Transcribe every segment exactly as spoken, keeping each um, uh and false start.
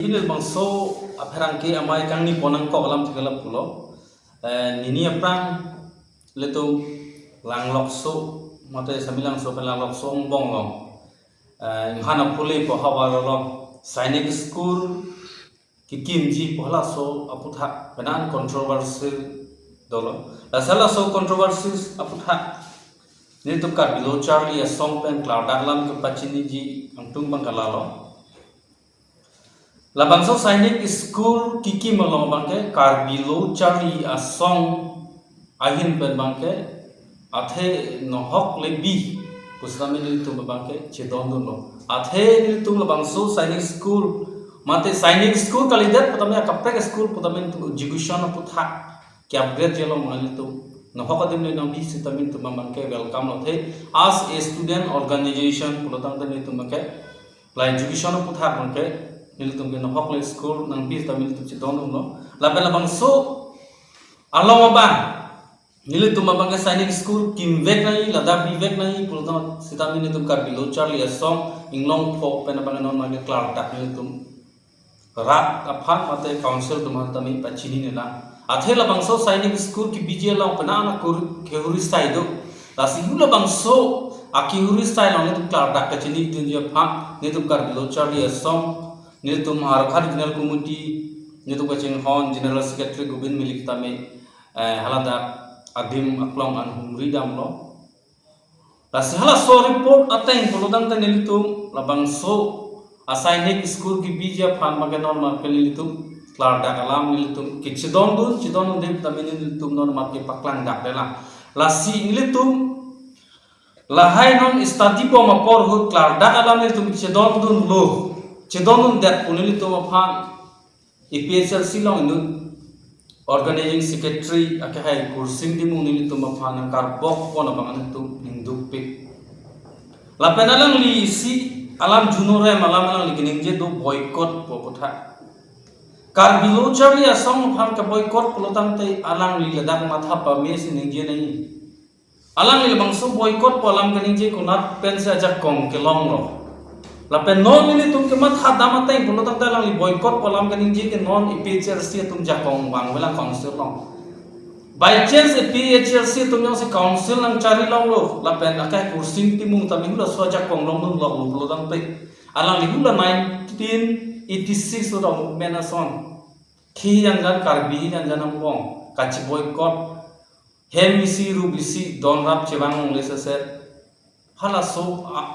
Ini bangso apherangke amei kangni pon nangkok alam thikala pulo. Eh, nini aphrang ilitum Langlokso, mate Samelangso pen Langlokso angbong along, eh, Inghan Aphule pu ahavar along Sainik School kekimji pu halaso aputhak penang controversy dolo. Lasi halaso controversy aputhak nelitum Karbi Lo Charli Asong pen klardak alam kepachiniji angtung abang ke lalo. Labangso Sainik School kekim along abang ke Karbi Lo Charli Asong ahin pen abang ke athe nohok le bi pusitame nelitum abang ke chedondunlo. Athe nelitum labangso Sainik School, mate Sainik School kalidet putame akaprek school putame nelitum education aputhak ke-upgrade-ji along nelitum nohok adim le nangbi sitame nelitum abang ke welcome lo. Athe as a student organization pulotangte nelitum abang ke la education aputhak abang ke nelitum ke nohok le school nangbi sitame nelitum chedondunlo. Lapen labangso along abang nelitum abang ke Sainik School kimvek nangji, ladak bivek nangji pulotang sitame nelitum Karbi Lo Charli Asong inglong pho pen abang non abang ke klardak nelitum rat aphan mate council atum aphan tame pachinine lang. Athe labangso Sainik School kebiji along penang akur kehuri sai do. Lasi hu labangso akehuri sai along nelitum klardak kachinidunji aphan nelitum Karbi Lo Charli Asong, nelitum Howraghat Regional Committee, nelitum kachinghon General Secretary Gobind Milik tame, eh, haladak adim aklong an humri damlo. Lasi halaso report ateng pulotangte nelitum labangso a Sainik School kebiji aphan abang ke non abang ke nelitum klardak alam nelitum kechedondun, chedondunde tame nelitum non abang ke paklangdakde lang. Lasi nelitum lahai non study bom apor ahut klardak alam nelitum chedondunlo, chedondundet pu nelitum aphan A P H L C along inut organizing secretary akehai Kursing Timung nelitum aphan nangkarbok pon abang nelitum ningdukpik. Lapen alangli isi alam junorem alam alangli keningje do boycott pu aputhak. Karbi Lo Charli Asong aphan ke-boycott pulotangte alangli ladak matha pame si ningje nangji. Alangli labangso boycott pu alam keningje konat pensi ajakong kelonglo. Lapen non nelitum kematha dam ateng pulotangte alangli boycott pu alam keningje ke non A P H L C atum jakong vangvelang council along. By chance A P H L C atum jongsi council nangchari longlo lapen akehai Kursing Timung tame hula so ajakong longdunloklo pulotangte alangli hula nineteen eighty-six ura movement ason Khi Yanjan, Karbi Yanjan angbong kachi-boycott, hem isi rup isi donrap chevang longle sese, halaso a-,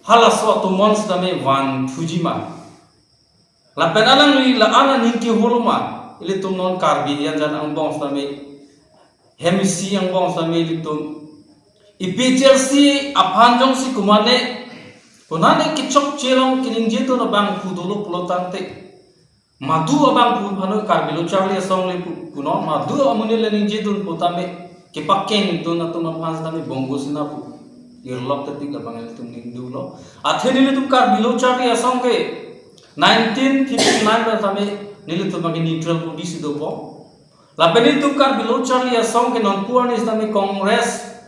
halaso atomon sitame vanthuji ma. Lapen alangli la-an aning keholo ma, ilitum non Karbi Yanjan angbong sitame, hem isi angbong sitame ilitum A P H L C aphan jongsi kumane, kunane kechokche along keningje dun abangphu dolo pulotangte, madu abangphu aphan Karbi Lo Charli Asong le pu-, punon, madu amonit le ningje dun putame kepakeng dun atum aphan sitame Bongo Sena pu irlok tetik labang ilitum ningduklo. Athe nelitum Karbi Lo Charli Asong ke nineteen fifty-nine pen tame nelitum abang ke neutral body si dobom. Lapen nelitum Karbi Lo Charli Asong ke nonpu arni sitame Congress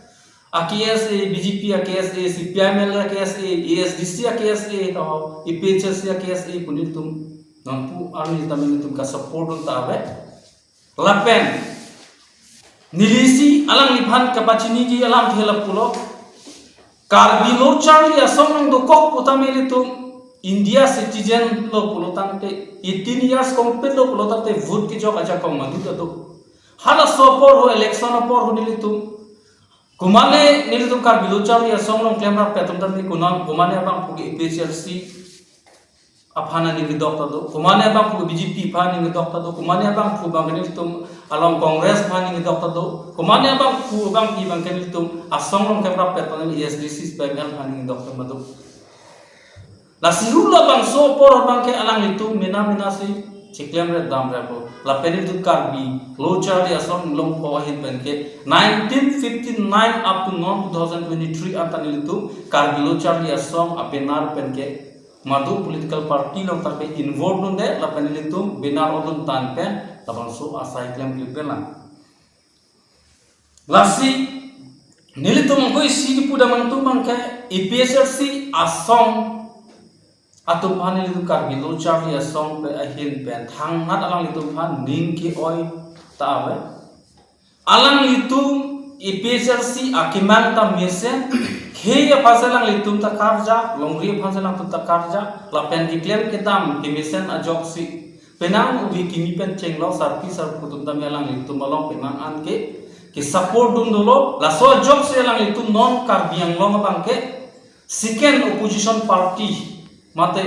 a-K S A, B J P a-K S A, C P I M L a-K S A, A S D C a-K S A, to, A P H L C a-K S A pu nelitum nonpu arni sitame nelitum ka-support dun ta ave. Lapen neli isi alangliphan kapachiniji alam thela pulo, Karbi Lo Charli Asong nangdokok putame ilitum India citizen lo pulotangte, eighteen years complete lo pulotangte vote kejok ajakong madu ta do. Halaso apor ho, election apor ho nelitum kumane nelitum Karbi Lo Charli Asong along klemrap pen atum tame kunam kumane abangphu ke A P H L C aphan aning kedok ta do, kumane abangphu B J P aphan aning kedok ta do, kumane abangphu abang nelitum along Congress aphan aning kedok ta do, kumane abangphu abangpi abang nelitum Asong along klemrap pen A S D C, C P I M L aphan aning kedok ta do. Lasi hu labangso apor abang ke alanglitum mena mena si chiklemre damre po. Lapen nelitum Karbi Lo Charli Asong inglong pho ahin pen ke nineteen fifty-nine up to now two thousand twenty-three anta nelitum Karbi Lo Charli Asong a-banner pen ke madu political party along ta ke involve dunde, lapen nelitum banner odun tan pen labangso asai klem klem pen lang. Lasi nelitum angkoi isi kipu dam angtum abang ke A P H L C Asong atum aphan nelitum Karbi Lo Charli Asong pen ahin pen thangnat alanglitum aphan ning ke-oi ta ave. Alanglitum A P H L C akemang ta mesen, khei aphan si alanglitum ta karjap, longri aphan si alanglitum ta karjap, lapen keklem kedam kemesen ajoksi penang ubi kimi pen chenglok sarpi sarpo atum tame alanglitum along penang an ke, ke support dun dolo. Laso ajoksi alanglitum non Karbi Anglong abang ke second opposition party, mate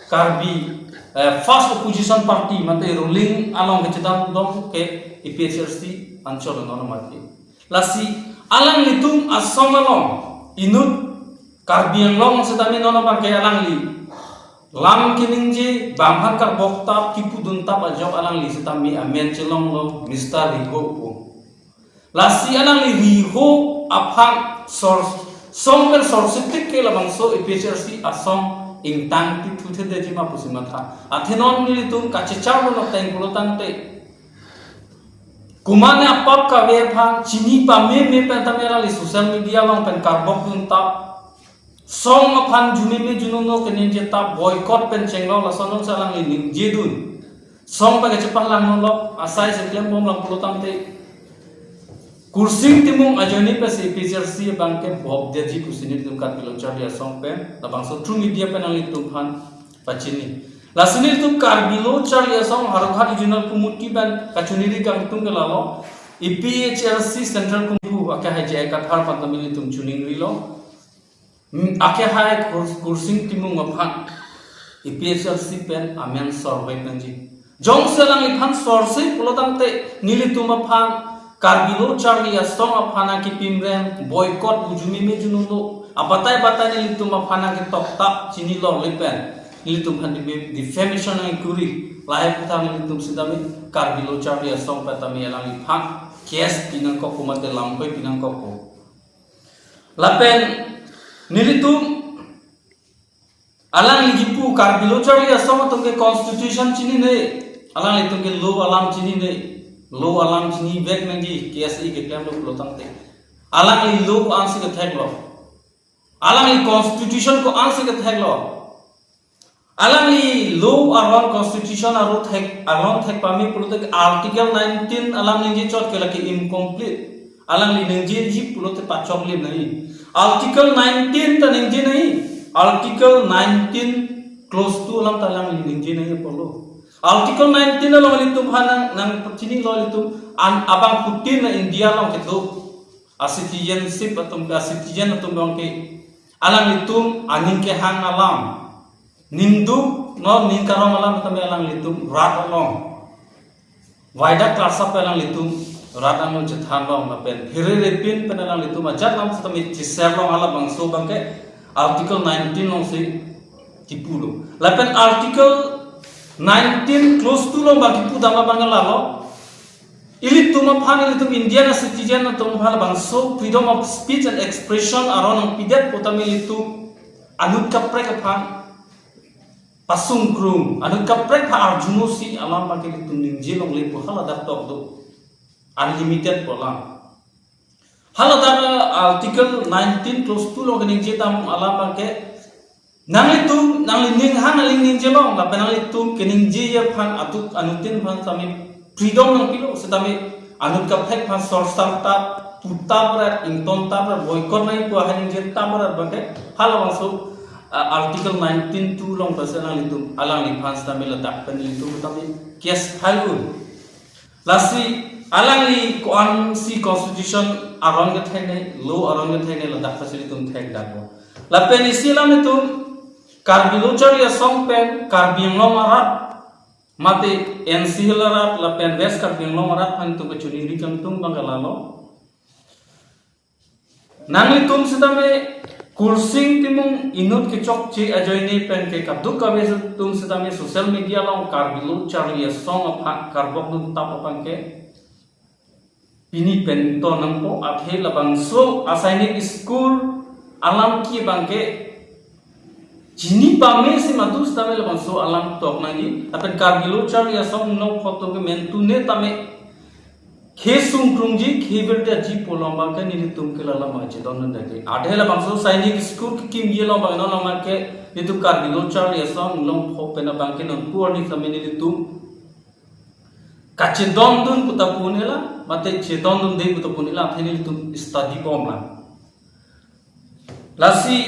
Karbi, eh, first opposition party, mate ruling along kechedam dong ke A P H L C anchot non mati. Lasi alanglitum asong along inut Karbi Anglong setame non abang ke alangli lam keningje, bang aphan karbok tap, kipudun tap ajok alangli setame amen chelonglo Mister Riho pu. Lasi alangli Riho aphan sor, song pen sorsi tik ke labangso A P H L C asong ingtang pithu thedetji ma pusi matha. Athe non nelitum kachechar lo nok teng pulo tangte, komatne apap kave aphan chini pameme pen tame alangli social media along pen karbok dun tap, song aphan jumeme jununo keningje tap, boycott pen chenglok, lason non si alangli ningje dun. Song pen kachepalang nonlok, asai si klem bomlang pulo tangte, Kursing Timung ajoine pensi A P H L C abang ke bobdetji pusi nelitum Karbi Lo Charli Asong pen labangso through media pen nanglitum aphan pachini. Lasi nelitum Karbi Lo Charli Asong Howraghat Regional Committee pen kachiningri kangtung ke lalo, A P H L C Central Committee pu akehai J I Kathar aphan tame nelitum chiningrilo. Hmm, akehai Kur-, Kursing Timung aphan A P H L C pen amen sorvek nangji. Jongsi alangliphan sorsi pulo tangte nelitum aphan Karbi Lo Charli Asong aphan akipimrem, boycott, pu jumeme jununo, abatai batai nelitum aphan akitoktak chinilo lapen nelitum aphan dif-, defamation nangkuri, lahai aputhak nelitum setame Karbi Lo Charli Asong pen tame alangliphan case pinangkok pu mate lamkoi pinangkok pu. Lapen nelitum alangli kipu Karbi Lo Charli Asong atum ke constitution chinine, alanglitum ke law alam chinine, law alam chinivek nangji, K S A keklemlo pulo tangte. Alangli law ko-ansi ketheklo? Alangli constitution ko-ansi ketheklo? Alangli law aron constitution aron thek, aron thek pame pulote article nineteen alam ningje chot ke lake incomplete. Alangli ningjepji pulote pachoklim nai. Article nineteen ta ningje nai. Article nineteen clause two alam ta alangli ningje nai pulo. Article nineteen along nelitum aphan nang, nangpachinilo nelitum an abangphutin na India along kedo a citizenship atum, a citizen atum along ke alanglitum aning kehang alam, ningduk non ning karong alam tame alanglitum rat along, waida klasa pen alanglitum rat along chethan long lapen phere repin pen alanglitum ajat lam setame cheser long, halabangso abang ke article nineteen alongsi kipulo. Lapen article nineteen clause two along abang kipudam abang ke lalo, ilitum aphan, ilitum Indian citizen atum aphan labangso freedom of speech and expression aron nangpidet pu tame ilitum anut kaprek aphan pasungkrung, anut kaprek aphan arjunosi alam abang ke ilitum ningje longle pu haladak tok do. Unlimited pu alam. Haladak article nineteen clause two along keningje dam alam abang ke nanglitum, nangli ning hang nangli ningje long, lapen nanglitum keningje aphan atuk anutin aphan tame freedom nangpilo, setame anut kaprek aphan sorsam tap, pu tap rat, ington tap rat, boycott nai pu ahan ningje tap rat abang ke, halabangso, ah, article nineteen two along pensi nanglitum, alangliphan setame ladak pen nelitum tame case file un. Lasi alangli ko-ansi constitution aron kethek nai, law aron kethek nai, ladak pensi nelitum thekdakpo. Lapen isi alam nelitum Karbi Lo Charli Asong pen Karbi Anglong arat, mate N C Hills arat lapen West Karbi Anglong arat aphan nelitum kachiningri kangtung abang ke lalo. Nanglitum setame Kursing Timung inut kechokche ajoine pen ke kadokave atum setame social media along Karbi Lo Charli Asong aphan karbok dun tap abang ke pini pen to nangpo, athe labangso asainik school alam ke abang ke chini pamesi madu setame labangso alam tok nangji. Lapen Karbi Lo Charli Asong nong photo ke mentune tame khei sungkrungji, khei virdetji pu along abang ke nelitum ke lalam chedon nang dake. Athe labangso sainik school kekimji along abang non abang ke Itum Karbi Lo Charli Asong inglong phok pen abangke nonpu arni sitame nelitum kachedondun pu ta pu-un-e la, mate chedondunde pu ta pu-un-e la, athe nelitum study bom lang. Lasi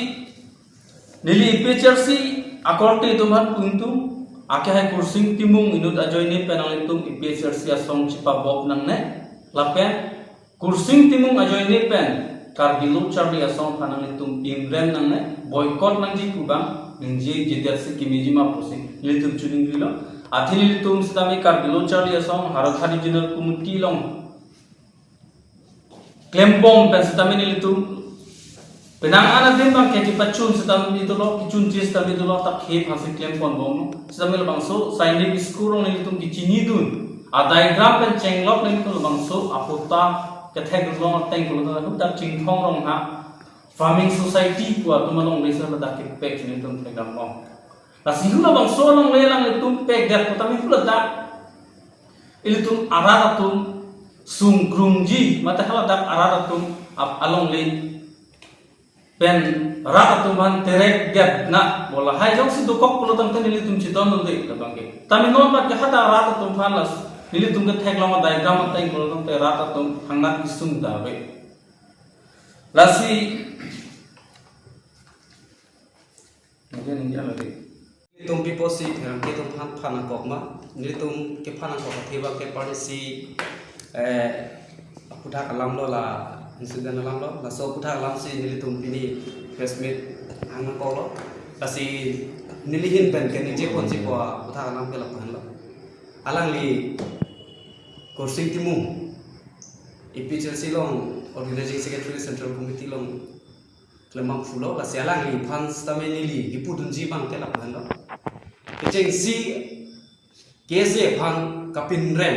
neli A P H L C akorte atum aphan pu ingtung, akehai Kursing Timung inut ajoine pen nanglitum A P H L C asong chipabop nangne, lapen Kursing Timung ajoine pen Karbi Lo Charli Asong aphan nanglitum imrem nangne, boycott nangji pu abang ningje, jedet si kemeji ma pusi nelitum chiningrilo. Athe nelitum sitame Karbi Lo Charli Asong Howraghat Regional Committee along klembom pen sitame nelitum penang an adim abangke kepachun sitame dolo, kechunche sitame dolo, ta khei aphansi klempon bomlo. Sitame labangso Sainik School along nelitum kechinidun a diagram pen chenglok nelitum labangso aputa kethekdun long ateng pulo ta, ta Chinthong Ronghang Farming Society pu atum alongle si ladak kepek nelitum thekdam long. Lasi hu labangso alongle nanglitum pekdet pu tame hu ladak ilitum arat atum sungkrungji, mate haladak arat atum ap alongle pen rat atum aphan terek gap na bola hai jongsi dokok pulo tangte nelitum chedondunde labangke. Tame non abangke hadak rat atum aphan las nelitum ketheklong a diagram ateng pulo tangte rat atum hangnat kesung ta ave. Lasi nelitum piposi pherangke atum aphan phan nangkok ma, nelitum kephan nangkok athe abangke party si, eh, aphuthak alam lo, la incident alam lo, laso aphuthak alam si nelitum pini press meet hang nangkoklo. Lasi neli ahin pen keningje ponji pu aphuthak alam ke lapu-an lo. Alangli Kursing Timung, A P H L C along Organizing Secretary, Central Committee along klem abangphu lo, lasi alangliphan sitame neli kepudunji abangke lapu-an lo. Kechengsi K S A aphan kapinrem.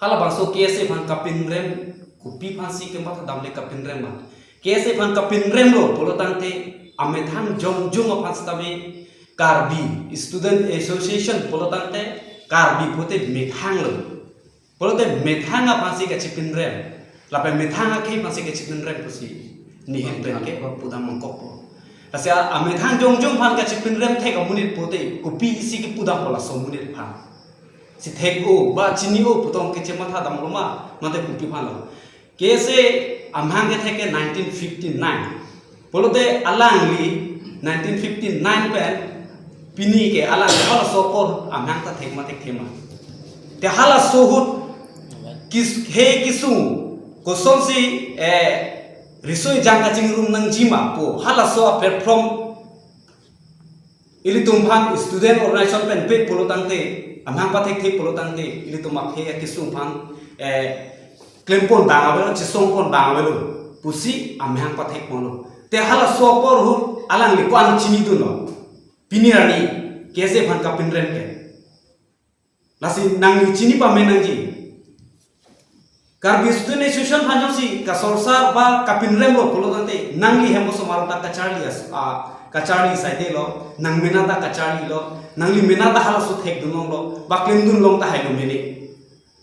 Halabangso K S A aphan kapinrem, kopi aphansi kemathadamle kapinrem ma. K S A aphan kapinrem lo pulo tangte amethang jongjong aphan sitame Karbi Student Association pulo tangte Karbi pute methang lo. Pulote methang aphansi kachipinrem, lapen methang akhei aphansi kachipinrem pusi neli ahin pen kepudam nangkokpo. Lasi a, amethang jongjong aphan kachipinrem thek amonit pute kopi isi kepudampo laso amonit aphan? Si thek-o ba chini-o pu tong kechemathadam lo ma, mate kopi aphan lo? K S A amahang kethek ke nineteen fifty-nine. Pulote alangli nineteen fifty-nine pen pini ke alang halaso apor amahang ta thek ma thekthe ma. Te halaso ahut kis-, he kesung kosonsi, eh, riso ejang kachingrum nangji ma pu halaso a platform ilitum aphan student organization pen pe pulo tangte, amahang pathekthe pulo tangte, ilitum akhei akesung aphan, eh, klempon bang avelo, chesongpon bang avelo pusi amahang pathek ponlo. Te halaso apor ahut alangli ko-an chinidunlo? Pini arni K S A aphan kapinrem ke. Lasi nangli chini pame nangji. Karbi Student Association aphan jongsi kasorsar ba kapinrem lo pulo tangte, nangli hem osomar ta kacharli as-, a, kacharli saide lo, nang mena ta kacharli lo, nangli mena ta halaso thekdun longlo, ba klemdun long tahai lo mene.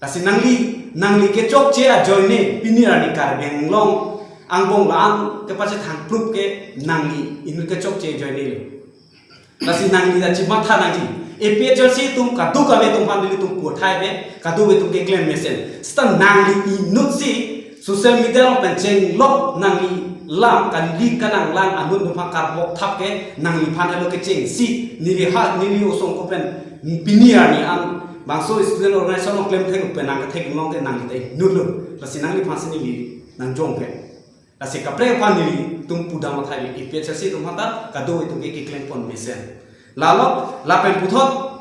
Lasi nangli, nangli kechokche ajoine pini arni Karbi Anglong angbong la-an kepachethang prup ke nangli inut kechokche ajoine lo. Lasi nangli ta chimatha nangji. A P H L C atum kadokave atum aphan nelitum puthai ave, kadokave atum keklem mesen. Seta nangli inutsi social media along pen chenglok nangli lam kali kanang lang anut atum aphan karbok thap ke nangliphan helo kechengsi neli ha, neli osomar pen pini arni an bangso student organization along klem thek pen nang kethek long ke nangli ta inut lo. Lasi nangliphansi neli nangjong ke. Lasi kaprek aphan nelitum pudam athai A P H L C atum aphan ta kadokave atum ke keklempon mesen. Lalo, lapen puthot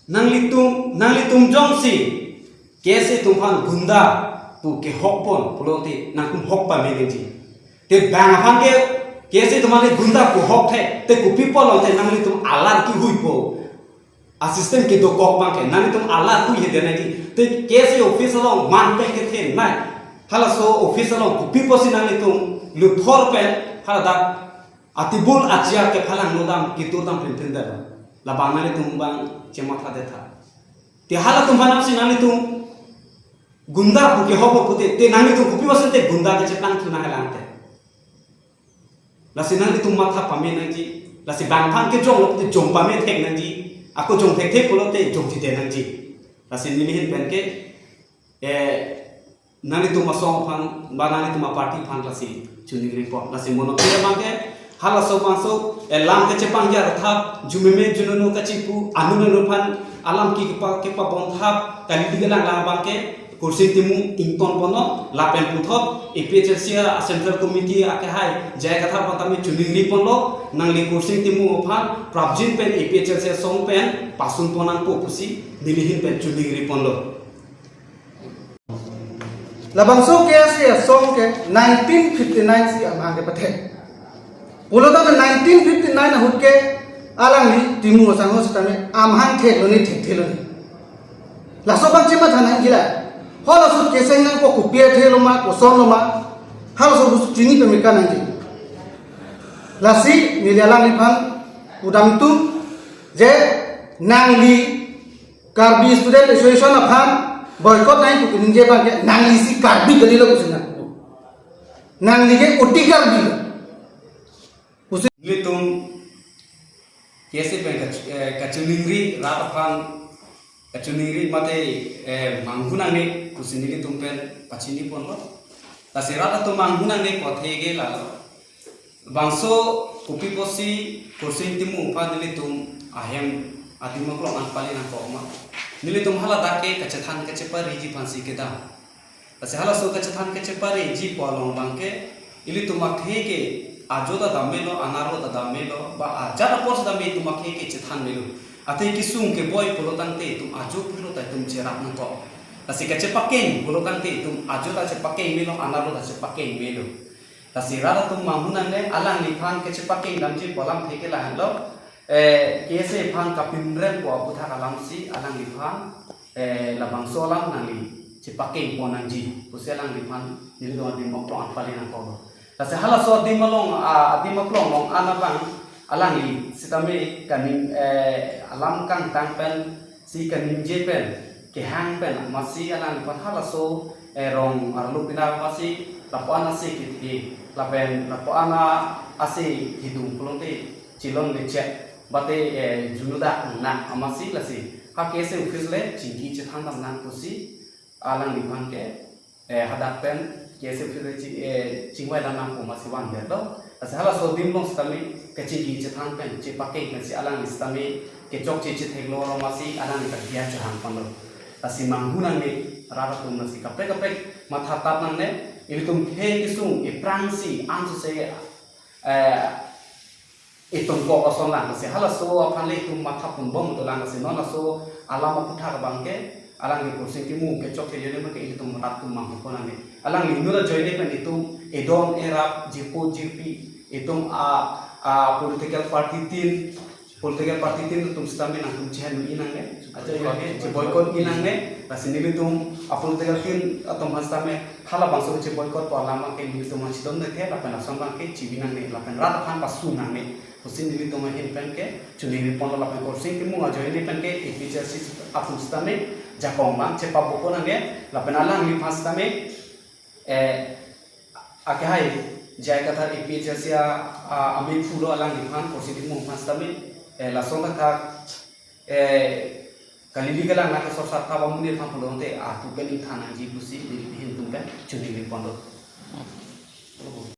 nanglitum, nanglitum jongsi K S A atum aphan gunda pu kehokpon pulote nangtum hok pame nangji. Te bang aphan ke K S A atum aphan ke gunda pu hok the, te kopi pulo te nanglitum alar kihuipo. Assistant kedokok abangke, nanglitum alar hui hede nangji. Te K S A office along man pen kethenei. Halaso office along kopi pusi nanglitum luthor pen haladak atibul achiar kephalang nodam kitur dam pin pin dam. Labang nanglitum bang chematha detha. Te halatum aphan si nanglitum gunda pu kehokpo pute, te nanglitum kopi pusi te gunda kecheplang thu nanghelang te. Lasi nanglitum matha pame nangji. Lasi bang aphan kejonglo te jong pame thek nangji. Ako jong thekthe pulote jong chite nangji. Lasi nelihin pen ke, eh, nanglitum asong aphan, ba nanglitum aparty aphan lasi choningri pon. Lasi mono pira abang ke, halaso bangso, eh, lam kechepangjar thap, jumeme junono kachipu, anuno aphan alam ke kepa, kepabon thap, kali di kelang lang abang ke, Kursing Timung ington ponlo, lapen puthot, A P H L C a Central Committee akehai, J I Kathar aphan tame choningri ponlo, nangli Kursing Timung aphan, prapjin pen A P H L C asong pen, pasun pon nangpo pusi, nelihin pen choningri ponlo. Labangso K S A asong ke nineteen fifty-nine si amahang ke pathek. Pulo tame nineteen fifty-nine ahut ke alangli Timung asangho sitame amahang theklone, thektheklone. Laso abang chematha nangji la. Halaso keseng nangkok kopi athe lo ma, koson lo ma. Halaso bus chini pemeka nangji. Lasi neli alangliphan pudam atum je nangli Karbi Student Association aphan boycott nangji pu keningje abang ke nangli si Karbi kalilo pusi nang. Nangli ke oti Karbi lo. Nelitum K S A pen kach-, eh, kachoningri rat aphan kachoningri mate, eh, manghu nangne pusi nelitum pen pachini ponlo. Lasi rat atum manghu nangne pu athe ke lalo. Bangso kopi pusi Kursing Timung aphan nelitum ahem adim aklong an pali nangkok ma. Nelitum haladak ke kachethan kachepariji aphansi kedam. Lasi halaso kachethan kachepariji pu along abang ke, ilitum akhei ke ajo ta dam melo, anerlo ta dam melo, ba ajat apor si dam itum akhei ke chethan melo. Athe kesung keboi pulo tangte itum ajo pulo ta itum cherap nangkok. Lasi kachepakeng pulo tangte itum ajo ta chepakeng melo, anerlo ta chepakeng melo. Lasi rat atum manghu nangne, alangliphan kachepakeng damji pu alamthe ke lahenlo, eh, K S A aphan kapinrem pu aputhak alamsi alangliphan, eh, labangso alam nangli chepakeng pon nangji pusi alangliphan nelitum adim aklong an pali nangkoklo. Lasi halaso adim along, ah, adim aklong along an abang alangli sitame kaning, eh, alam kangtang pensi kaningje pen kehang pen amatsi alangliphan halaso, eh, rong arlo pinar amatsi lapu-an ase kethe, lapen lapu-an ase thedung pulote chelong lechet bate, eh, junuda nang amatsi lasi ha K S A office le chingki chethan dam nang pusi alangliphan ke, eh, hadak pen K S A office le chi-, eh, chingvai dam nang pu amatsi van det do. Lasi halaso adim along sitame kachingki chethan pen chepakeng pensi alangli sitame kechokche chetheklo ro amatsi alangli ta diya chehang ponlo. Lasi manghu nangne rat atum, lasi kaprek kaprek matha tap nangne, ilitum khei kesung aphrangsi ansose, eh, itum kok ason lang, lasi halaso aphan le itum matha pon bom to lang, lasi non laso alam aputhak abang ke alangli Kursing Timung kechokche ajoine abang ke ilitum rat atum manghu pon nangne. Alangli inut ajoine pen itum edon erap, jirpo jirpi, itum a, a political party tin, political party tin atum sitame nangtum chehang-i nangne. Ajoine cheboycott-i nangne. Lasi nelitum a political tin atum aphan sitame halabangso cheboycott pu alam abang ke nelitum aphan chidom nangthe, lapen lason abang ke chibi nangne, lapen rat aphan pasu nangne pusi nelitum ahin pen ke choningri ponlo, lapen Kursing Timung ajoine pen ke A P H L C atum sitame jakong abang chepaboko nangne, lapen alangliphan sitame, eh, akehai J I Kathar A P H L C a, a, amei phulo alangliphan, Kursing Timung aphan sitame, eh, lason thakthak, eh, kali di kelang nangkesor sar thap amonit aphan pulote atu pen ingthan nangji pusi nelihin atum pen choningri ponlo.